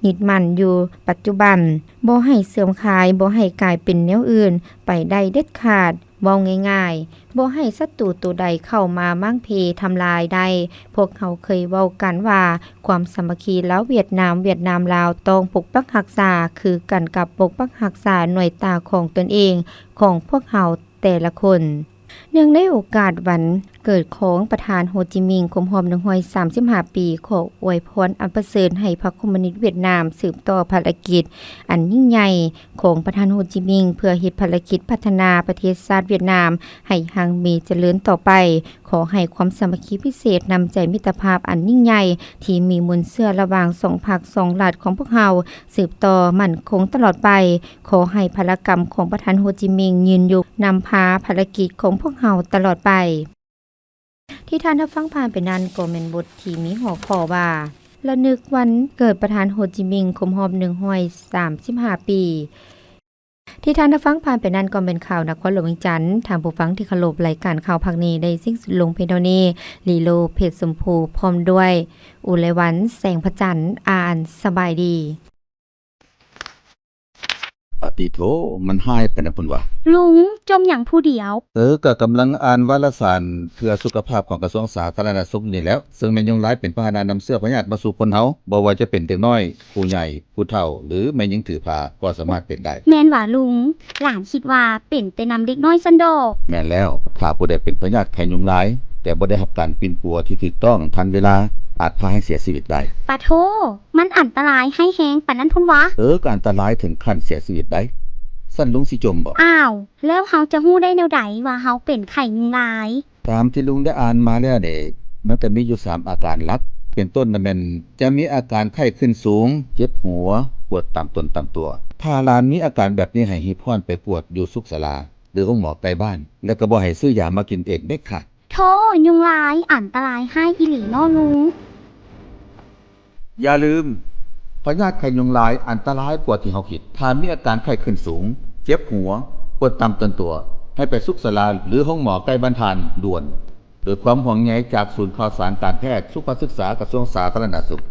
ຍຶດໝັ້ນຢູ່ປັດຈຸບັນ, ບໍ່ໃຫ້ເສື່ອມຄາຍ, ບໍ່ໃຫ້ກາຍເປັນແນວອື່ນໄປໄດ້ເດັດຂາດ. ເວົ້າງ່າຍໆ, ບໍ່ໃຫ້ສັດຕູໂຕໃດເຂົ້າມາມ້າງເພທຳລາຍໄດ້. ພວກເຮົາເຄີຍເວົ້າກັນວ່າ ຄວາມສາມັກຄີລາວຫວຽດນາມ, ຫວຽດນາມລາວ ຕ້ອງປົກປັກຮັກສາຄືກັນກັບປົກປັກຮັກສາໜ່ວຍຕາຂອງຕົນເອງຂອງພວກເຮົາແຕ່ລະຄົນ. ເນື່ອງໃນໂອກາດວັນເກີດຂອງປະທານໂຮຈິມິງ ຄົບຮອບໜຶ່ງຮ້ອຍສາມສິບຫ້າປີ, ຂໍອວຍພອນອັນປະເສີດໃຫ້ພັກຄອມມູນິດຫວຽດນາມສືບຕໍ່ພາລະກິດອັນຍິ່ງໃຫຍ່ ຂອງປະທານໂຮຈິມິງ ເພື່ອເຮັດພາລະກິດພັດທະນາປະເທດຊາດຫວຽດນາມໃຫ້ຮັ່ງມີຈະເລີນຕໍ່ໄປ. ຂໍໃຫ້ຄວາມສາມັກຄີພິເສດ, ນ້ຳໃຈມິດຕະພາບອັນຍິ່ງໃຫຍ່ທີ່ມີມູນເຊື້ອລະຫວ່າງສອງພັກສອງລັດຂອງພວກເຮົາສືບຕໍ່ໝັ້ນຄົງຕະຫຼອດໄປ. ຂໍໃຫ້ພາລະກຳຂອງປະທານໂຮຈິມິງຍືນຍົງນຳພາພາລະກິດຂອງພວກເຮົາຕະຫຼອດໄປ. ທີ່ທ່ານຮັບຟັງຜ່ານໄປນັ້ນກໍແມ່ນບົດທີ່ມີຫົວຂໍ້ວ່າ ລະນຶກວັນເກີດປະທານໂຮຈິມິງຄົບຮອບໜຶ່ງຮ້ອຍສາມສິບຫ້າປີ. ທີ່ທ່ານຮັບຟັງຜ່ານໄປນັ້ນກໍແມ່ນຂ່າວນະຄອນຫຼວງວຽງຈັນ. ທ່ານຜູ້ຟັງທີ່ເຄົາລົບ, ລາຍການຂ່າວພາກນີ້ໄດ້ສິ້ນສຸດລົງພຽງເທົ່ານີ້. ລີໂລ ເພັດຊົມພູ ພ້ອມດ້ວຍ ອຸໄລວັນ ແສງພະຈັນ ອານ ສະບາຍດີ. ປາຕິໂທ ມັນຮ້າຍປານນັ້ນພຸ້ນຫວາ? ລຸງ ຈົ່ມຫຍັງຜູ້ດຽວ? ເອີ ກະກຳລັງອ່ານວາລະສານເພື່ອສຸຂະພາບຂອງກະຊວງສາທາລະນະສຸກນີ້ແຫຼ້ວ, ເຊິ່ງແມ່ນຍຸງລາຍເປັນພາຫະນະນຳເຊື້ອພະຍາດມາສູ່ຄົນເຮົາ, ບໍ່ວ່າຈະເປັນເດັກນ້ອຍ, ຜູ້ໃຫຍ່, ຜູ້ເຖົ້າ ຫຼື ແມ່ຍິງຖືພາກໍສາມາດເປັນໄດ້. ແມ່ນຫວາລຸງ? ຫຼານຄິດວ່າເປັນແຕ່ນຳເດັກນ້ອຍຊັ້ນດອກ. ແມ່ນແລ້ວ, ຖ້າຜູ້ໃດເປັນພະຍາດໄຂ້ຍຸງລາຍ ແຕ່ບໍ່ໄດ້ຮັບການປິ່ນປົວທີ່ຖືກຕ້ອງທັນເວລາ, ອາດພາໃຫ້ເສຍຊີວິດໄດ້. ປາໂທ! ມັນອັນຕະລາຍຮ້າຍແຮງປານນັ້ນພຸ້ນຫວາ? ເອີ ກະອັນຕະລາຍເຖິງຂັ້ນເສຍຊີວິດໄດ້. ຊັ້ນລຸງຊິຈົ່ມບໍ? ອ້າວ ແລ້ວເຮົາຈະຮູ້ໄດ້ແນວໃດວ່າເຮົາເປັນໄຂ້ຍຸງລາຍ? ຕາມທີ່ລຸງໄດ້ອ່ານມາແລ້ວນີ້ ມັນກະມີຢູ່ສາມອາການຫຼັກ, ເປັນຕົ້ນນະແມ່ນ ຈະມີອາການໄຂ້ຂຶ້ນສູງ, ເຈັບຫົວ, ປວດຕາມຕົນຕາມຕົວ. ຖ້າຫຼານມີອາການແບບນີ້ໃຫ້ຮີບຮ້ອນໄປກວດຢູ່ສຸກສາລາ. ຫຼືໂຮງໝໍໃກ້ບ້ານ ແລະກໍບໍ່ໃຫ້ຊື້ຢາມາກິນເອງເດັດຂາດ. ໂທ້ ຍຸງລາຍ ອັນຕະລາຍຮ້າຍອີ່ຫຼີເນາະລຸງ. ຢ່າລືມ, ພະຍາດໄຂ້ຍຸງລາຍອັນຕະລາຍກວ່າທີ່ເຮົາຄິດ. ຖ້າມີອາການໄຂ້ຂຶ້ນສູງ, ເຈັບຫົວ, ປວດຕາມຕົວ, ໃຫ້ໄປສຸກສາລາ ຫຼືໂຮງໝໍໃກ້ບ້ານທ່ານດ່ວນ. ດ້ວຍຄວາມຫ່ວງໃຍຈາກສູນຂ່າວສານການແພດ ສຸຂະສຶກສາ ກະຊວງສາທາລະນະສຸກ.